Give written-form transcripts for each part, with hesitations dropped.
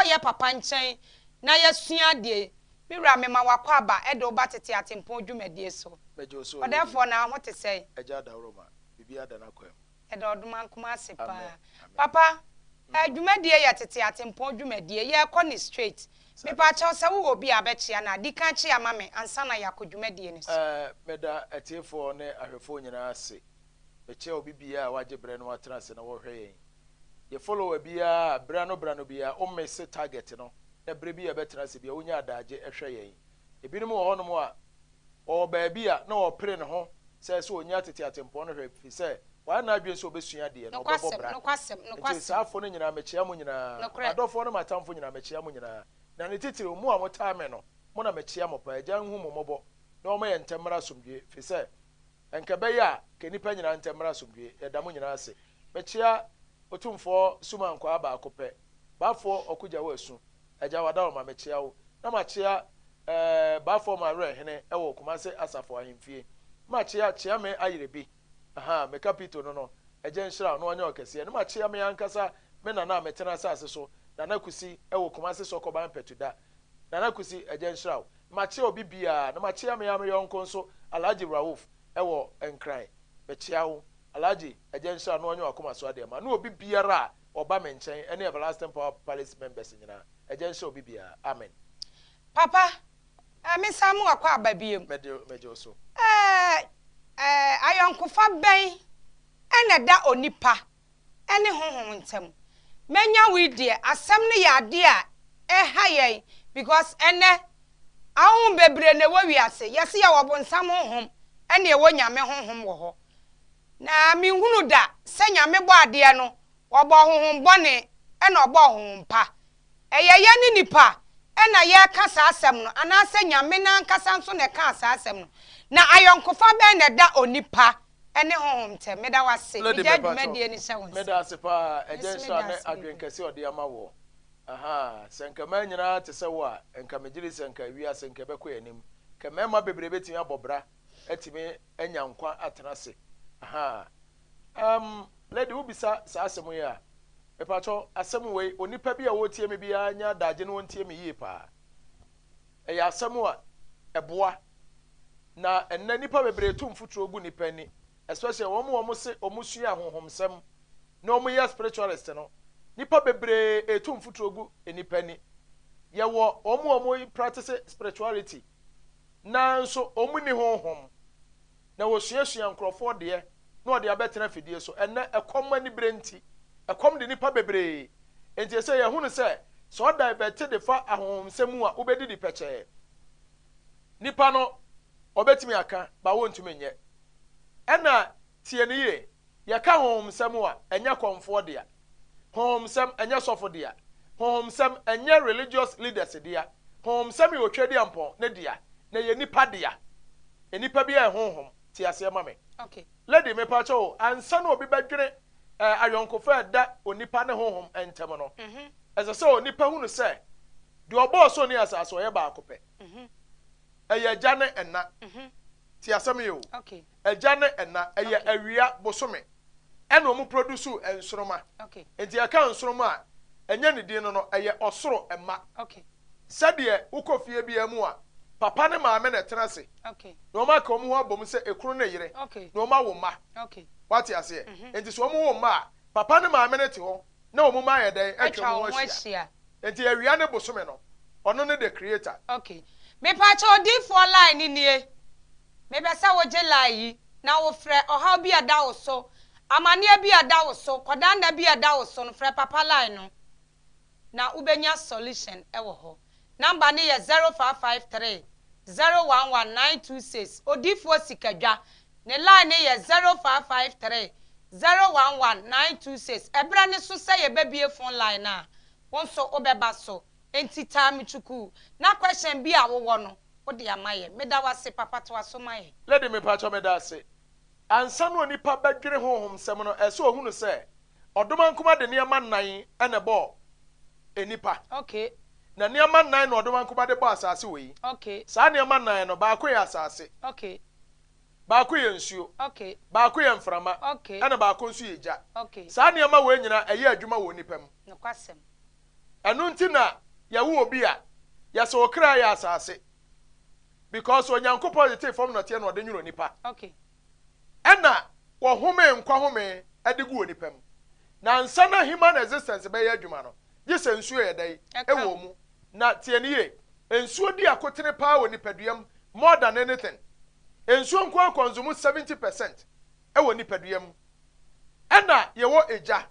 yɛ papa nkyɛn na yɛasua adeɛ. Me wura mema wo akwaaba de wo ba tete atempɔn dwumadie so. Mɛgye wo so o Lady. Ɔdɛɛfoɔ na wo ho te sɛn? Agya Adaworoma, biribiara da n'akwan mu. Yɛda Ɔdomankoma ase Amen, paa. amen. Papa, eh, dwumadie yɛ tete atempɔn dwumadie, yɛrekɔ no straight. Saa na Mepaakyɛw ɛteɛ. sɛ wowɔ obi a bɛkyea no a, di kan kyea ma me ansa na yɛakɔ dwumadie no so. Eh, meda atiefoɔ ne ahwɛfoɔ nyinaa ase. Mekyea obi biara a wagye berɛ na watena ase na wɔhwɛ yɛn. Yɛ follower biara a berɛ ano berɛ ano biara wo misse target no na berɛ bi a yɛbɛtena ase biara wonya adaagye hwɛ yɛn. Ebinom wɔ hɔnom a wɔwɔ baabi a na ɔrepere ne ho sɛ ɛsɛ ɔnya tete atempɔn no hwɛ ɛfiri sɛ wayɛ n'adwene sɛ ɔbɛsua adeɛ na ɔbɛbɔ Nokwasɛm, bra. nokwasɛm, Nti nokwasɛm. saafoɔ no nyinaa mekyea mo nyinaa. Nokorɛ. M'adɔfoɔ ne m'atamfo nyinaa mekyea mo nyinaa. Na ne titiriw mo a motaa me no, mo na mekyea mo paa. Agya nhu mo mmɔbɔ na ɔmma yɛn ntɛm mmra asomdwoeɛ, ɛfiri sɛ Nka ɛbɛyɛ a, nka nnipa nyinaa ntɛm mmra asomdwoe. Yɛda mo nyinaa ase. Mekyea Otumfoɔ Sumankwaa baako pɛ. Baafoɔ Ɔkogyawo Asu, Agya Wadaroma mekyea wo. Na makyea eh, Baafoɔ Mawerɛ Hene wɔ Kumase Asafo Ahemfie. Makyea Kyeame Ayerebi, ahaa, me kapito no no, Agya nhyira wo na ɔnyɛ wo kɛseɛ. Na makyea me ankasa me nana a metena asase so, Nana Kusi wɔ Kumase Sɔkɔban Pɛtuda. Nana Kusi, Agya nhyira wo. Makyea obi biara, na makyea me ara me yɔnko nso, Alhaji Rauf wɔ Nkran. Mekyea wo, Alhaji, Agya nhyira wo na ɔnyɛ w'akoma so adeɛ ma. Ne obi biara a ɔba me nkyɛn ɛne Everlasting Power Palace members nyinaa. Agya nhyira obi biara. Amen. Papa, eh, me san mu akɔ aba biom. Mɛde, mɛgye wo so. Eh, eh, ayɔnkofa bɛn na ɛda onipa ne honhom ntam. Manya woi deɛ asɛm no yɛ adeɛ a ɛha yɛn because ɛnɛ ahonhom bebree na ɛwɔ wiase. Yɛse yɛwɔ bonsam honhom ɛne ɛwɔ Nyame honhom wɔ hɔ. Na menhunu da sɛ Nyame bɔ adeɛ no ɔbɔɔ honhom bɔne ɛna ɔbɔɔ honhom pa. Ɛyɛ yɛne nnipa na yɛreka saa asɛm no anaasɛ Nyame no ankasa nso na ɛkaa saa asɛm no? Na ayɔnkofa bɛn na ɛda onipa ne honhom ntam? Meda wo ase. Lady Megyae mepakyɛw dwumadie no hyɛ wo nsa. meda ase paa Me Agya nso nhyira meda ne ase adwen bebree. kɛse a ɔde ama woɔ ahaa sɛ nka mmaa nyinaa te sɛ wo a nka megyedi sɛ nka wiase nka ɛbɛkɔ yɛn anim nka mmarima bebree bɛtumi abɔ bra atumi anya nkwa atena ase ahaa Um, lady, wobisa saa asɛm yi a, mepakyɛw, asɛm wei, onipa bi a ɔretie me biara nya adagye na ɔntie me yie paa. Ɛyɛ asɛm a ɛboa. Na ɛnnɛ nnipa bebree tu mfuturo gu nnipa ani, especially wɔn a wɔse wɔsua ahonhomsɛm na wɔyɛ spiritualist no. Nnipa bebree retu mfuturo gu nnipa ani. Yɛwɔ wɔn a wɔn practice spirituality, nanso wɔn nni honhom. na wɔsuasua nkurɔfoɔ deɛ na wɔde abɛtena afidie so. Ɛnnɛ, ɛkɔm anibere nti, ɛkɔm de nnipa bebree. Enti ɛsɛ yɛhunu sɛ, sɛ ɔdivɛte de fa ahonhomsɛm mu a, wobɛdidi pɛkyɛɛ. Nipa no, ɔbɛtumi aka, but wɔntumi nyɛ. Ɛna, tie no yie, Yɛka honhomsɛm a, ɛnyɛ kɔmfoɔ dea. Honhomsɛm, ɛnyɛ sɔfo dea. Honhomsɛm, ɛnyɛ religious leaders dea. Honhomsɛm yɛ Otwedeampɔn ne dea, na ɛyɛ nnipa dea. Nnipa biara yɛ honhom. Te aseɛ ma me. Okay. Lady, mepakyɛ wo, ansa na obi bɛdwene eh, ayɔnkofa a ɛda onipa ne honhom ntam no, ɛsɛ sɛ onipa hunu sɛ, deɛ ɔbɔɔ soro ne asase, ɔyɛ baako pɛ. Ɛyɛ agya ne ɛna. Tie asɛm yi o. Agya ne ɛna, ɛyɛ awia bosome ɛna wɔn produce nsoroma. Nti yɛka nsoroma a, ɛnyɛ ne din no no, ɛyɛ ɔsoro mma. Sɛdeɛ wokɔ fie biara mu a, papa ne maame na ɛtena ase, na wɔn aka wɔn ho abom sɛ ekunu ne yere, na wɔn awo mma. Wate aseɛ? Nti sɛ wɔn wo mma a, papa ne maame no te hɔ, na wɔn mma ayɛ dɛn? Atwa wɔn ho ahyia. Nti awia ne bosome no, ɔno ne the creator. Ok mepaakyɛw odiifoɔ line no nie mepɛ sɛ wogye line yi na wo frɛ ɔhaw bi a ɛda wo so amaneɛ bi a ɛda wo so kɔdanna bi a ɛda wo so no frɛ papa line no na wobɛnya solution wɔ hɔ number no yɛ 0553 011 926 odiifoɔ sikadwa ne line no yɛ 0553 011 926 ɛberɛ no so sɛ yɛbɛbie phone line no a Wo nso wobɛba so. Enti taa me kyukuu na question bi a wowɔ no wode ama yɛn. Meda wo ase papa toa so ma yɛn. Lady mepakyɛw meda ase. Ansa na onipa bɛdwene honhom nsɛm no, ɛsɛ sɛ ɔhunu sɛ Ɔdomankoma de nneɛma nnan na ɛbɔɔ nnipa. Okay. Na nneɛma nnan na Ɔdomankoma de bɔɔ asase wɔ yi. Okay. Saa nneɛma nnan no, baako yɛ asase. Okay. Baako yɛ nsuo. Okay. Baako yɛ mframa. Okay. Ɛna baako nso yɛ gya. Okay. Saa nneɛma wei nyinaa ɛyɛ adwuma wɔ onipa mu. Nokwasɛm. Ɛno nti na yɛwo obi a, yɛsɛ okra yɛ asase. Because Onyankopɔn tetee fam nɔteɛ na ɔde nwono nipa. Okay. Ɛna wɔhome nkwa home de gu onipa mu. Na ansa na human existence bɛyɛ adwuma no, gye sɛ nsuo yɛ dɛn? Ɛwɔ mu. Na tie no yie, nsuo di akotene paa wɔ nipadua mu more than anything. Nsuo nko ara consume 70% wɔ nipadua mu. Ɛna yɛwɔ egya.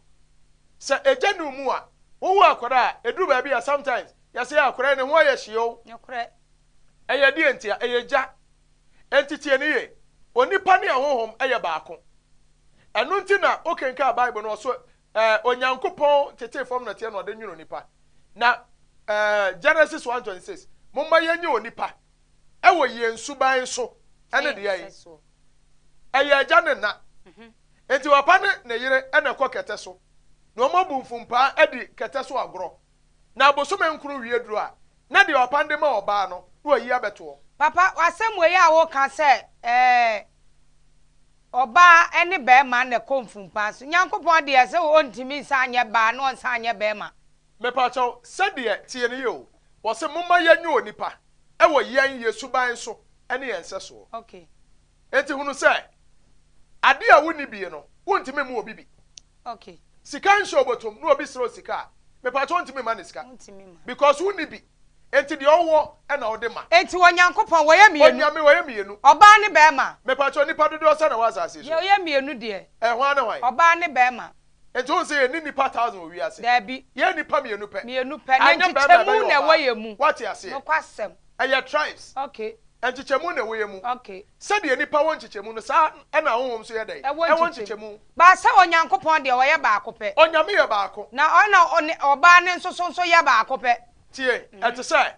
Sɛ egya nni wo mu a, wowo akwadaa a, ɛduru baabi a sometimes yɛse akwadaa yi ne ho ayɛ hye o. Nokorɛ. Ɛyɛ deɛ ntia? Ɛyɛ gya. Enti tie no yie, onipa ne ahonhom yɛ baako. Ɛno nti na wokenkan Bible no, ɔso ɛɛ Onyankopɔn tetee fam nɔteɛ na ɔde nwono onipa. Na ɛɛ Genesis 1:26, momma yɛnyɛ onipa ɛwɔ yɛn suban so ɛne deɛ yi. Ɛyɛ agya ne na. Enti papa ne ne yere na ɛkɔ kɛtɛ so, na wɔabu mfumpaa adi kɛtɛ so agorɔ. Na abosome nkron wie duru a, na deɛ papa no de ma ɔbaa no, na wayi abɛtoɔ. Papa, w'asɛm wei a woka sɛ ɛɛ ɔbaa ne barima na ɛkɔ mfumpaa so, Nyankopɔn deɛ sɛ ɔntumi nsan nyɛ baa na ɔnsan nyɛ barima. Mepakyɛw, sɛdeɛ, tie no yie o, wɔse momma yɛnyɛ onipa wɔ yɛn, yɛ suban so ne yɛn nsɛsoɔ. Okay. Enti hunu sɛ, adeɛ a wonni bie no, wontumi mma obi bi. Okay. Sika nhyɛ obotom na obi srɛ wo sika a, mepakyɛw wontumi mma no sika. Wontumi mma. Because wonni bi. Enti deɛ ɔwɔ na wode ma. Enti Onyankopɔn, wɔyɛ mmienu. Onyame, wɔyɛ mmienu. Ɔbaa ne barima. Mepakyɛw, nnipa dodoɔ sɛn na ɛwɔ asase yi so? Deɛ ɔyɛ mmienu deɛ. Ɛɛ, hwan ne hwan? Ɔbaa ne barima. Enti wohu sɛ yɛnni nnipa thousand wɔ wiase. Daabi. Yɛyɛ nnipa mmienu pɛ. Mmienu pɛ. Na Anyɛ barima nkyekyɛmu ɛbɛyɛ na ɛwɔ ɔbaa. yɛn mu. Woate aseɛ? Nokwasɛm. Ɛyɛ tribes. Okay. Nkyekyɛmu na ɛwɔ yɛn mu. Okay. Sɛdeɛ nnipa wɔ nkyekyɛmu no, saa ara na ahonhom nso yɛ dɛn? Ɛwɔ Ɛwɔ nkyekyɛmu. nkyekyɛmu. But sɛ Onyankopɔn deɛ ɔyɛ baako pɛ. Onyame yɛ baako. Na ɔna ɔne ɔbaa no nso so nso yɛ baako pɛ. Tie, ɛte sɛ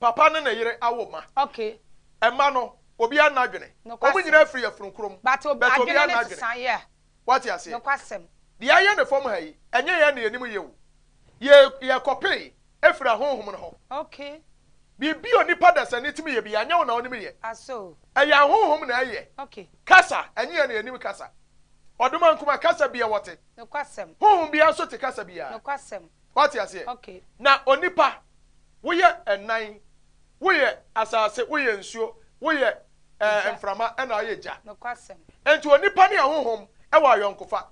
papa ne ne yere awo mma. Okay. Mma no, obiara nna adwene. Wɔn Nokwasɛm. nyinaa firi yafunu koro mu, But but adwene obiara no nna sesa, adwene. yeah. Woate aseɛ? Nokwasɛm. Deɛ ayɛ ne fam ha yi, ɛnyɛ yɛn na yɛnim yɛ o. Yɛ, yɛkɔpee firi ahonhom no hɔ. Okay. Biribi a onipa dasani tumi yɛ biara, ɛnyɛ wo na wonim yɛ. Aso. Ɛyɛ ahonhom na ɛyɛ. Okay. Kasa, ɛnyɛ yɛn na yɛnim kasa. Ɔdomankoma, kasa biara wɔte. Nokwasɛm. Honhom biara nso te kasa biara. Nokwasɛm. Woate aseɛ? Okay. Na onipa, woyɛ ɛnan, woyɛ asase, woyɛ nsuo, woyɛ ɛɛ mframa, ɛna woyɛ gya. Nokwasɛm. Enti onipa ne ahonhom wɔ ayɔnkofa.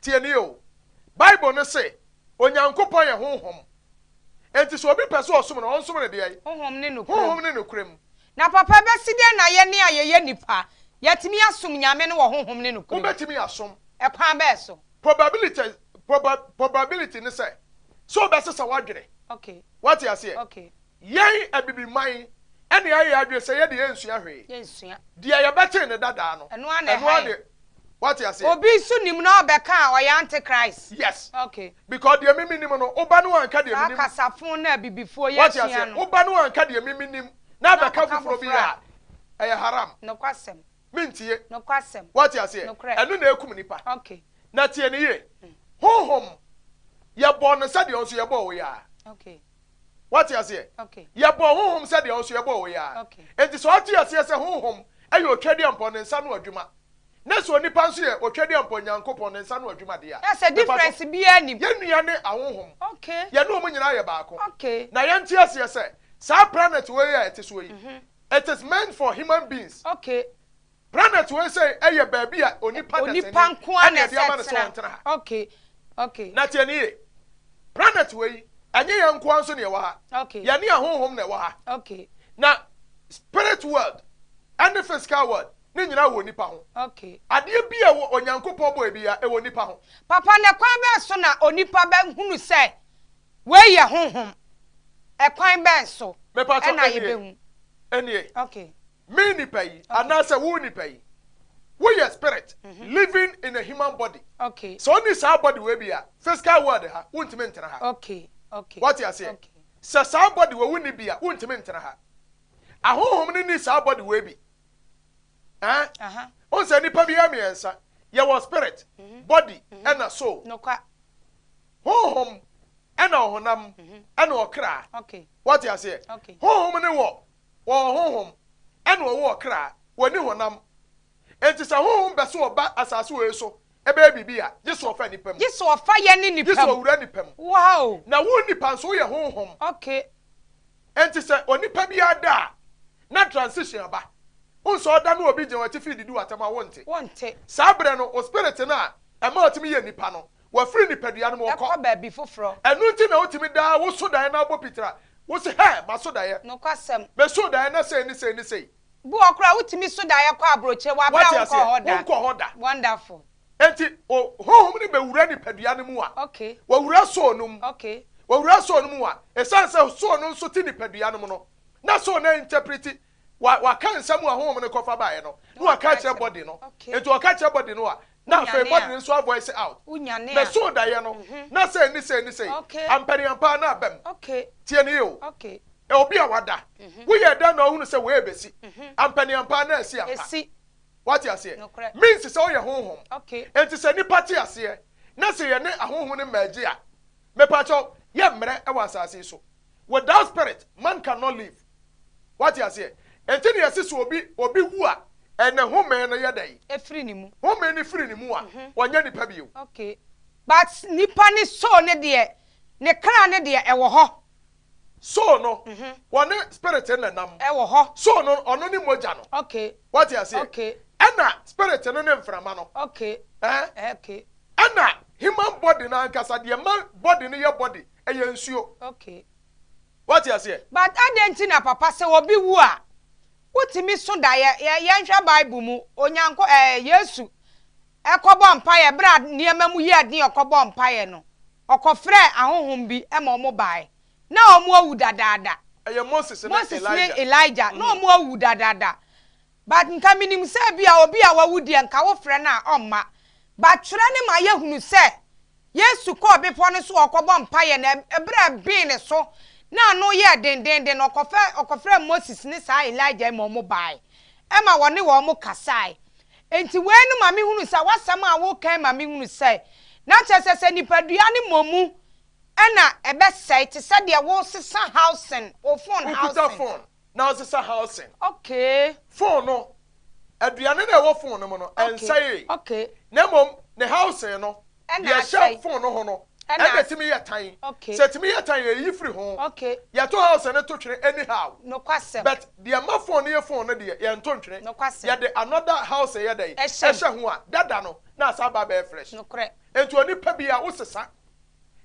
Tie nie o, Bible no se Onyankopɔn yɛ honhom. Enti sɛ obi pɛ sɛ ɔsom no, ɔnsom no deɛn? Honhom ne nokorɛ mu. Honhom ne nokorɛ mu. Na papa, ɛbɛsi dɛn na yɛne a yɛyɛ nnipa, yɛatumi asom Nyame no wɔ honhom ne nokorɛ mu? Wobɛtumi asom. Ɛkwan bɛn so? Probability, proba, probability ne sɛ, sɛ wobɛsesa w'adwene. Okay. Woate aseɛ? Okay. Yɛn Abibiman ɛne ayɛ yɛn adwene sɛ yɛde yɛnsua hwee. Yɛnsua. Deɛ yɛbɛtee no dadaa no, Ɛno ara na ɛno ara ɛha ne, yɛn. woate aseɛ? Obi nso nim na ɔbɛka a, ɔyɛ antichrist. Yes. Okay. Because deɛ me menim no, woba no wanka deɛ Saa menim. kasafo no a Abibifoɔ Woate yɛsua aseɛ? no. Woba no wanka deɛ me menim, na Na abɛka abɛka foforɔ bi foforɔ a. a, ɛyɛ haram. Nokwasɛm. Mentie. Nokwasɛm. Woate aseɛ? Nokorɛ. Ɛno na ɛkum nipa. Okay. Na tie no yie. Honhom, yɛbɔɔ no sɛdeɛ wo nso yɛbɔɔ wo yi ara. Okay. Woate aseɛ? Okay. Yɛbɔɔ honhom sɛdeɛ wo nso yɛbɔɔ wo yi ara. Okay. Enti sɛ woate aseɛ sɛ honhom yɛ otwadiampɔn ne nsa ano adwuma, na sɛ onipa nso yɛ otwadiampɔn Nyankopɔn ne nsa ano adwuma deɛ a, Na sɛ mepa difference kyɛw, biara nnim. yɛn nua ne ahonhom. Okay. Yɛne wɔn nyinaa yɛ baako. Okay. Na yɛnte aseɛ sɛ saa planet wei a ɛte soɔ yi, it is meant for human beings. Okay. Planet wei sɛ ɛyɛ baabi a onipa dasani Onipa nko ara ɛna na ɛde ama ɛsɛ no sɛ tena. ɔntena ha. Okay. Okay. Na tie no yie, planet wei, ɛnyɛ yɛn nko ara nso na yɛwɔ ha. Okay. Yɛne ahonhom na ɛwɔ ha. Okay. Na spirit world ɛne physical world ne nyinaa wɔ onipa ho. Okay. Adeɛ bi a ɛwɔ Onyankopɔn bɔɔ biara, ɛwɔ onipa ho. Papa, na kwan bɛn so na onipa bɛhunu sɛ wei yɛ honhom? Ɛkwan bɛn so Mepakyɛw, ɛna ɛnie, yɛbɛhu? ɛnie. Okay. Me nipa yi, anaasɛ wo nipa yi, woyɛ spirit living in a human body. Okay. Sɛ ɔnni saa body wei bi a, physical world ha, wontumi ntena ha. Okay. Okay. Woate aseɛ? Okay. Sɛ saa body wei wonni bi a, wontumi ntena ha. Ahonhom no nni saa body wei bi. Eh? Aha. Wohu sɛ nnipa bi yɛ mmiɛnsa. Yɛwɔ spirit, body, ɛna soul. Nokwa. Honhom, ɛna ɔhonam, ɛna ɔkra. Okay. Woate aseɛ? Okay. Honhom no wɔ Wɔwɔ honhom, ɛna wɔwɔ ɔkra, wɔnni honam. Enti sɛ honhom bɛ sɛ ɔba asase wei so Ɛbɛyɛ biribi a, gye sɛ ɔfa nnipa mu. Gye sɛ ɔfa yɛne Gye nnipa sɛ mu. ɔwura nnipa mu. Wow! Na wo nnipa nso, woyɛ honhom. Okay. Enti sɛ onipa biara da a, na transition aba. Wohu sɛ ɔda na obi gyina w'atifi redidi wo atɛm a, wonte. Wonte. Saa berɛ no, wo spirit no a ɛma ɔtumi yɛ nipa no, wafiri nipadua no mu, ɔkɔ. Ɛkɔ baabi foforɔ. Ɛno nti na wotumi daa, woso daeɛ na wobɔ pitira, wose, Hɛ! Maso daeɛ. Nokwasɛm. Mesoo daeɛ na sei ne sei ne sei. Bi wɔ hɔ koraa a wotumi so daeɛ kɔ aburokyire wɔ aberɛ Wate a wonkɔɔ aseɛ? hɔ da. Wonkɔɔ hɔ da. Wonderful. Enti o, Honhom no bɛwura nipadua no mu a, Okay. wɔwura soul no mu. Okay. Wɔwura soul no mu a, ɛsiane sɛ soul no nso te nipadua no mu no, na soul no interpreti, wa, waka nsɛm a Honhom no kɔfa baeɛ no, na Na waka waka akyerɛ akyerɛ. body no. Okay. Enti ɔka kyerɛ body no a, na afei Wonyane body a. no nso avoice out. Wonyane a. Mesoo daeɛ no, na sei ne sei ne sei. Okay. Ampaniampa ara na aba mu. Okay. Tie no yie o. Okay. Obi a wada. Woyɛ dɛn na wohunu sɛ wei rebɛsi? Ampaniampa ara na asi ampa. Esi. Woate aseɛ? Nokorɛ. Means sɛ woyɛ honhom. Okay. Enti sɛ nnipa te aseɛ na sɛ yɛne ahonhom no merge a, mepakyɛw, yɛmmrɛ wɔ asase yi so. Without spirit, man cannot live. Woate aseɛ? Enti na yɛse sɛ obi, obi wu a, ɛnɛ home no yɛ dɛn? Ɛfiri ne mu. Home no firi ne mu a, ɔnyɛ nipa bio. Okay. But nipa ne soul no deɛ, ne kra no deɛ ɛwɔ hɔ. Soul no, wɔne spirit no na ɛnam. Ɛwɔ hɔ. Soul no, ɔno ne mogya no. Okay. Wate aseɛ? Okay. Ɛna spirit no ne mframa no. Okay. Ɛɛ? Okay. Ɛna human body no ankasa, deɛ ɛma body no yɛ body, ɛyɛ nsuo. Okay. Wate aseɛ? But adɛn nti na papa sɛ obi wu a, wotumi so daeɛ? Yɛ, yɛnhwɛ Bible mu, Onyanko, ɛɛ, Yesu ɛkɔbɔ mpaeɛ berɛ a nneɛma mu yɛɛ den ɔkɔbɔɔ mpaeɛ no, Ɔkɔfrɛɛ ahonhom bi ma wɔbae. Ná wɔawu dadaada. Ɛyɛ Moses ne Moses ne Elijah. Elijah, na wɔawu dadaada. But nka menim sɛ ebia obi a wawu deɛ nka wofrɛ no a ɔmma. But twerɛ no ma yɛhunu sɛ Yesu kɔɔ bepɔ no so a ɔrekɔbɔ mpaeɛ na ɛberɛ a ɛbee ne so na ano yɛɛ dendeenden no, ɔkɔfɛ ɔkɔfrɛɛ Moses ne saa Elijah yi ma wɔbae ma wɔne wɔn kasae. Enti wei no ma mehunu sɛ w'asɛm a woreka yi ma mehunu sɛ, na kyerɛ sɛ sɛ nipadua no mmɔ mu na ɛbɛsɛe te sɛ deɛ woresesa housing, wo phone Wokuta housing. phone na wosesa housing. Okay. Phone no, aduane no a ɛwɔ phone no mu no, Okay, ɛnsɛee. okay. Na mmom ne housing no, Ɛna deɛ ɛhyɛ asɛe. phone no ho no, Ɛna ɛna as. ɛtumi yɛ tan. Okay. Sɛ ɛtumi yɛ tan a, yɛyi firi ho. Okay. Yɛto housing no to twene anyhow. Nokwasɛm. But deɛ ɛma phone no yɛ phone no deɛ, yɛnto ntwene. Nokwasɛm. Yɛde another housing yɛ dɛn? Ɛhyɛ mu. Ɛhyɛ ho a, dada no, na asan aba abɛyɛ fresh. Nokorɛ. Enti onipa biara, wosesa.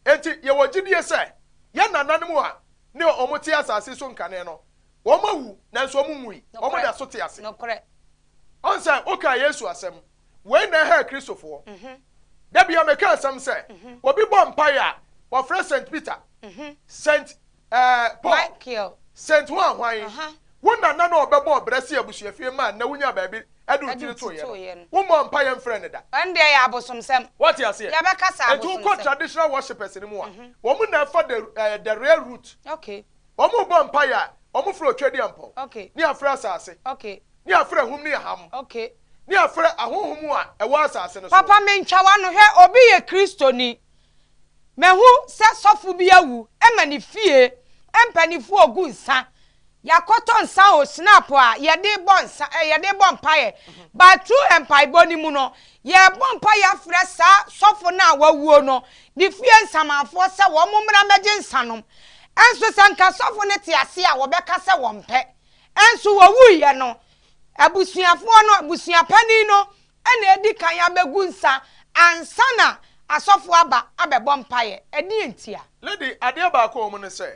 Enti yɛwɔ gyidie sɛ, yɛn nananom a ne wɔn te asase yi so nkane no, wɔn awu, nanso wɔn nwui. Wɔn Nokorɛ. da so te ase. Nokorɛ. Ɔn sɛ wokaa Yesu asɛm. Wei na ɛha Akristofoɔ. Da biara meka asɛm sɛ, obi bɔ mpaeɛ a, wɔfrɛ Saint Peter, Saint eh, Paul, Michael. Saint hwan hwan. Wo nana no a ɔbɛbɔɔ brɛ sii abusuafie maa nnɛ wonyaa baabi de wo Ɛde tiri wo ti toeɛ no, toeɛ no. wommɔɔ mpaeɛ mfrɛɛ no da. Ɛno deɛ ɛyɛ abosomsɛm. Woate aseɛ? Yɛbɛka sɛ Enti wokɔ abosomsɛm. traditional worshippers no mu a, wɔn na ɛfa the, eh, the real root. Okay. Wɔrebɔ mpaeɛ a, wɔfrɛ Otwedeampɔn, Okay. ne afrɛ asase. Okay. Ne afrɛ ahum ne aham. Okay. Ne afrɛ ahonhom a ɛwɔ asase no soɔ. Papa mentwa w'ano hwɛ obi yɛ kristoni mahu sɛ sɔfo bi awu ma ne fie mpaninfoɔ gu nsa yakɔtɔ nsa o snap a yɛde bɔ nsa eh, yɛde bɔ mpaeɛ but through mpaebɔ no mu no yɛbɔ mpaeɛ afrɛ saa sɔfo no a wawuo no ne fie nsamanfoɔ sɛ wɔn mmra mmɛgye nsa nom ɛnso sɛ nka sɔfo no te ase a wɔbɛka sɛ wɔmpɛ Nso wɔwuiɛ no, abusuafoɔ no, abusuapanin no na ɛdi kan abɛgu nsa ansa na asɔfoɔ aba abɛbɔ mpaeɛ. Ɛdeɛn ntia? Lady, adeɛ baako a ɛwɔ mu ne sɛ,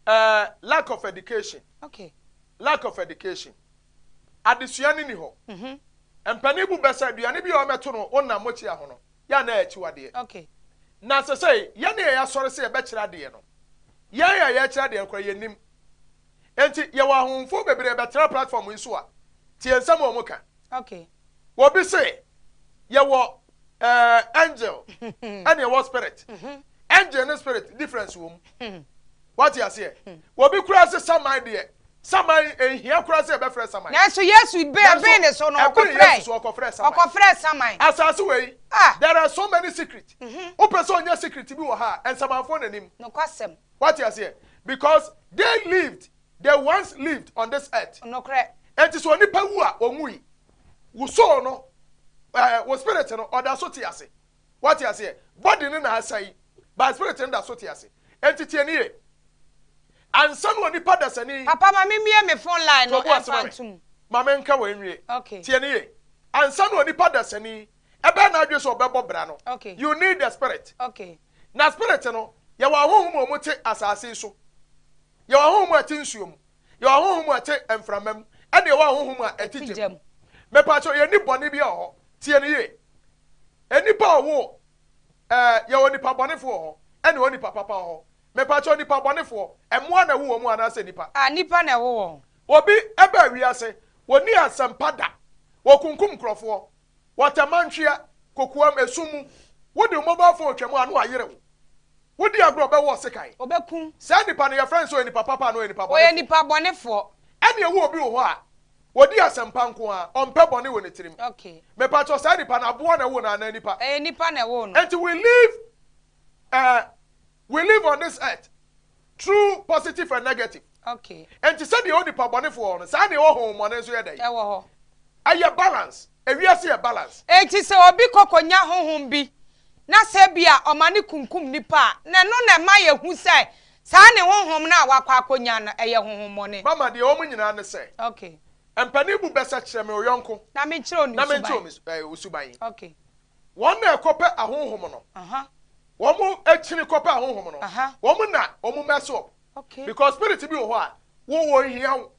eh, lack of education. Okay. Lack of education. Adesua no nni hɔ. Mpanin bu bɛ sɛ aduane bi a wɔbɛto no wonam mokyia ho no, yɛ a na ɛyɛ akyiwadeɛ. Okay. Na sɛsɛi, yɛn a yɛasɔre sɛ yɛbɛkyerɛ adeɛ no, yɛn a yɛrekyerɛ adeɛ no koraa yɛnnim. Enti yɛwɔ ahonhomfo bebree bɛtena platform yi so a, tie nsɛm a wɔka. Okay. Obi se, yɛwɔ eh, angel ɛne yɛwɔ spirit. Angel ne spirit difference wɔ mu. Wate aseɛ? Obi koraa se saman deɛ, saman nhia koraa sɛ yɛbɛfrɛ saman. Nanso Yesu bere Nanso bere ne so no, ɛbere ɔkɔfrɛɛ Yesu so ɔkɔfrɛɛ saman. ɔkɔfrɛɛ saman. Asase wei, Ah! there are so many secret. Wopɛ sɛ onya secret bi wɔ ha a, nsamanfoɔ na nim. Nokwasɛm. Wate aseɛ? Because they lived, they once lived on this earth. Nokorɛ. Enti sɛ onipa wu a, ɔnwui. Wo soul no, Ɛɛ, wo spirit no, ɔda so te ase. Wate aseɛ? Body no na asɛe, but spirit no da so te ase. Enti tie no yie. Ansa na onipa dasani. Papa ma me mmue me phone line no To bo ase ɛmfa ma me. ntom. Ma menka wei nwie. Okay. Tie no yie. Ansa na onipa dasani ɛbɛyɛ n'adwene sɛ ɔbɛbɔ bra no, Okay. you need the spirit. Okay. Na spirit no, yɛwɔ ahonhom a wɔte asase yi so. Yɛwɔ ahonhom a ɛte nsuo mu. Yɛwɔ ahonhom a ɛte mframa mu, ɛna yɛwɔ ahonhom a ɛte gya mu. Mepaakyɛw, yɛnni bɔne biara wɔ hɔ. Tie no yie. Nnipa a wɔwɔ ɛɛ, yɛwɔ nipa bɔnefoɔ wɔ hɔ, ɛna yɛwɔ nipa papa wɔ hɔ. Mepaakyɛw, nipa bɔnefoɔ, mmoa na ɛwo wɔn anaasɛ nnipa? Ah, nnipa na ɛwo wɔn. Obi baa wiase, wɔnni asɛmpa da, wɔkunkum nkurɔfoɔ, wɔtɛ mantwea, kokoam, esum mu. Wode wo mobile phone twam a, na wayere wo. Wodi agorɔ a, ɔbɛwɔ wo sekan. Ɔbɛku. Saa nipa no, yɛfrɛ no sɛ ɔyɛ nipa papa anaa ɔyɛ nipa Ɔyɛ bɔnefoɔ? nipa bɔnefoɔ. Ɛnna ɛwɔ obi wɔ hɔ a, ɔdi asɛmpa nko ara, ɔmpɛ bɔne wɔ ne tirim. Okay. Mepakyɛw, saa nipa no, aboa na ɛwoo no anaa nipa? Ɛyɛ nipa na ɛwoo no. Enti we live eh, we live on this earth through positive and negative. Okay. Enti sɛdeɛ ɛwɔ nipa bɔnefoɔ hɔ no, saa na ɛwɔ honhommɔne nso yɛ dɛn? Ɛwɔ hɔ. Ɛyɛ balance. Ewiase yɛ balance. Enti sɛ obi kɔ kɔnya honhom bi, na sɛ ebia ɔma no kunkum nnipa a, na ɛno na ɛma yɛhu sɛ saa ne honhom no a wakɔ akɔnya no, ɛyɛ honhommɔne. Mama, deɛ ɛwɔ mu nyinaa ne sɛ, Okay. mpanin bu bɛ sɛ, Kyerɛ me wo yɔnko, Na menkyerɛ wo ne na menkyerɛ wo suban. me su, ɛɛ, wo suban. Okay. Wɔn na ɛkɔpɛ ahonhom no. Aha. Wɔn kyini kɔpɛ ahonhom no. Aha. Wɔn na wɔn mess up. Okay. Because spirit bi wɔ hɔ a, wo wɔ nhia wo.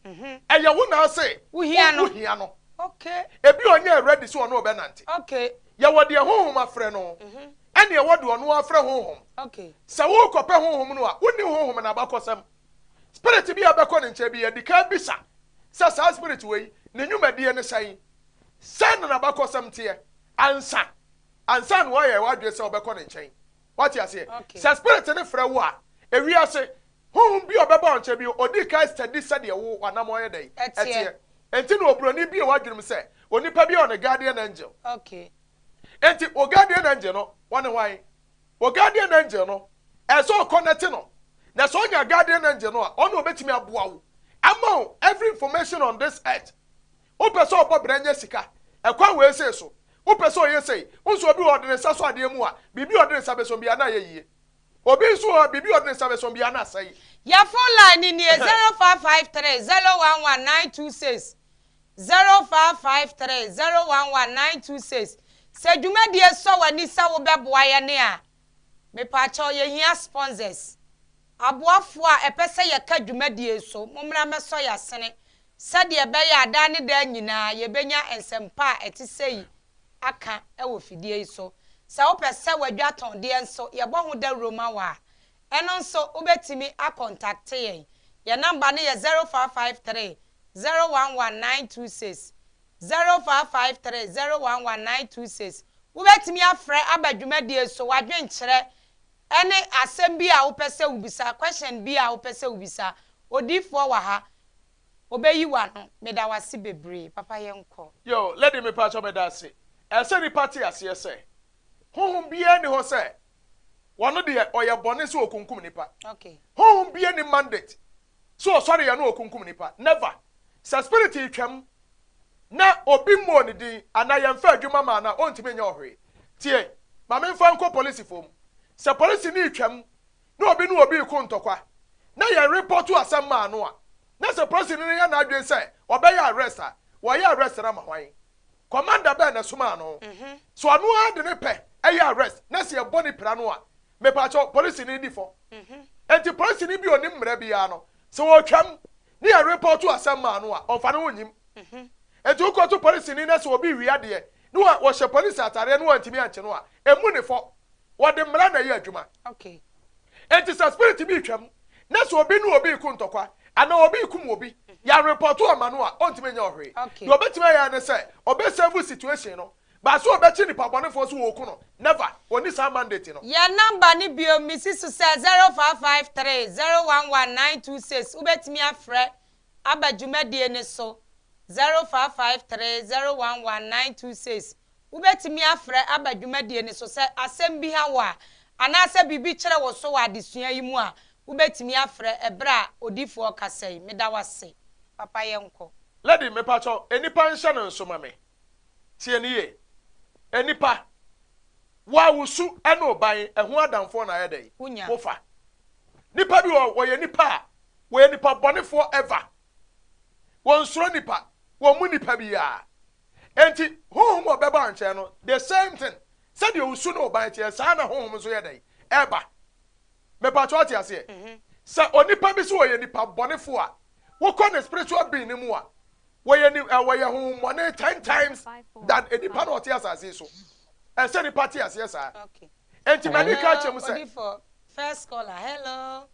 Ɛyɛ wo na ase. Wo hia no. Wo hia no. Okay. Ebi ɔnyɛ ready sɛ ɔne ɔbɛnante. Okay. Yɛwɔ deɛ honhom afrɛ no. Ɛne ɛwɔ deɛ ɔno afrɛ honhom. Okay. Sɛ worekɔpɛ honhom no a, wonni honhom no abakɔsɛm. Spirit bi a bɛkɔ ne nkyɛn bi, yɛdi kan bisa sɛ saa spirit wei, ne nnwumadie ne sɛn? Sɛn na n'abakɔsɛm teɛ? Ansa, ansa na woayɛ w'adwene sɛ wobɛkɔ ne nkyɛn. Wate aseɛ? Okay. Sɛ spirit no frɛ wo a, ewiase, honhom bi a ɔbɛba wo nkyɛn bi, ɔdi kan study sɛdeɛ wo w'anammɔn yɛ dɛn? Ɛteɛ. Ɛteɛ. Enti na oburoni bue w'adwenem sɛ onipa bi wɔ ne guardian angel. Okay. Enti wo guardian angel no, wɔne hwan? Wo guardian angel no, ɛsɛ sɛ ɔconnect no. Na sɛ ɔnya guardian angel no a, ɔno ɔbɛtumi aboa wo ama wo every information on this earth. Wopɛ sɛ ɔbɔ bra nya sika, ɛkwan wei sei so. Wopɛ sɛ ɔyɛ sei. Wo nso obi wɔ hɔ ɔde ne nsa sɔ adeɛ mu a, biribi a ɔde ne nsa bɛsɔ biara na ayɛ yie. Obi nso wɔ hɔ a, biribi a ɔde ne nsa bɛsɔ biara na asɛe. Yɛ phone line no nie, 0553 011 926, 0553 011 926. Sɛ dwumadie sɔ w'ani sɛ wobɛboa yɛne a, mepaakyɛw yɛhia sponsors. Aboafoɔ a ɛpɛ sɛ yɛka dwumadie so, mommra mmɛsɔ yɛn asene sɛdeɛ ɛbɛyɛ a daa ne daa nyinaa yɛbɛnya nsɛmpa a ɛte sei aka wɔ fidie yi so. Sɛ wopɛ sɛ w'adwatɔndeɛ nso yɛbɔ ho dawuro ma wo a, ɛno nso wobɛtumi akɔntakte yɛn. Yɛn nɔmba no yɛ 0553 011 926, 0553 011 926. Wobɛtumi afrɛ aba dwumadie so, w'adwenkyerɛ ne asɛm bi a wopɛ sɛ wobisa, question bi a wopɛ sɛ wobisa. Odiyifoɔ wɔ ha, ɔbɛyi w'ano. Meda wo ase bebree. Papa yɛnkɔ. Yo, lady mepakyɛw meda ase. Ɛsɛ nipa te aseɛ sɛ, honhom biara nni hɔ sɛ wɔno deɛ ɔyɛ bɔne sɛ ɔkunkum nipa. Okay. Honhom biara nni mandate sɛ ɔsɔre yɛ no ɔkunkum nipa. Never. Sɛ spirit retwam na obi mmɔɔ ne din anaa yɛmfa adwuma maa no a, ɔntumi nyɛ ɔhwee. Tie, ma memfa nkɔ polisifoɔ mu. Sɛ polisini retwam na obi ne obi reko ntɔkwa na yɛrepɔto asɛm maa no a, na sɛ polisini no yɛ n'adwene sɛ ɔbɛyɛ arrest a, wɔyɛ arrest no ama hwan? Commander bɛn na ɛsomaa no? So ɔno ara de ne pɛ yɛ arrest na sɛ yɛbɔ ne pira no a, mepakyɛw, polisini di fɔ? Enti polisini bi a ɔnim mmara biara no, sɛ ɔretwam ne yɛrepɔto asɛm maa no a, ɔmfa ne ho nnyim. Enti wokɔto polisini na sɛ obi wia adeɛ na ɔhyɛ polisi atadeɛ na wantumi ankye no a, mmu ne fɔ. Wɔde mmara na ɛyɛ adwuma. Enti sɛ spirit bi retwam na sɛ obi ne obi reko ntɔkwa anaa obi rekum obi, yɛarepɔto ama no a, ɔntumi nyɛ ɔhwee. Deɛ ɔbɛtumi ayɛ ara ne sɛ ɔbɛsave situation no. But sɛ ɔbɛkye nipa bɔnefoɔ sɛ wɔreku no, never. Ɔnni saa mandate no. Yɛn number no bio, mesi so sɛ 0553 011 926, wobɛtumi afrɛ aba dwumadie no so, 0553 011 926, wobɛtumi afrɛ aba dwumadie no so sɛ asɛm bi ha wo a, anaasɛ biribi kyerɛ wo so wɔ adesua yi mu a, wobɛtumi afrɛ ɛberɛ a odiyifoɔ rekasa yi. Meda wo ase. Papa yɛnkɔ. Lady mepakyɛw nnipa nhyɛ no nso ma me. Tie no yie. Nnipa, wo a wo su ne wo ban, ɛho adamfoɔ na ayɛ dɛn? Wonya. Wofa. Nnipa bi wɔ hɔ, wɔyɛ nnipa a, wɔyɛ nnipa bɔnefoɔ ever. Wɔnsuro nnipa, wɔmmu nnipa biara. Enti, honhom a ɔbɛba wo nkyɛn no, the same thing. Sɛdeɛ wo su ne wo ban teɛ, saa na honhom nso yɛ dɛn? Ɛba. Mepakyɛ woate aseɛ? Sɛ onipa bi sɛ ɔyɛ nipa bɔnefoɔ a, wokɔ ne spiritual being no mu a, wɔyɛ ni ɛ wɔyɛ honhommɔne 10 times than nipa na ɔte asase yi so. Ɛsɛ nipa te aseɛ saa. Enti mɛde ka Hello, kyerɛ mu sɛ Odifo. First caller. Hello.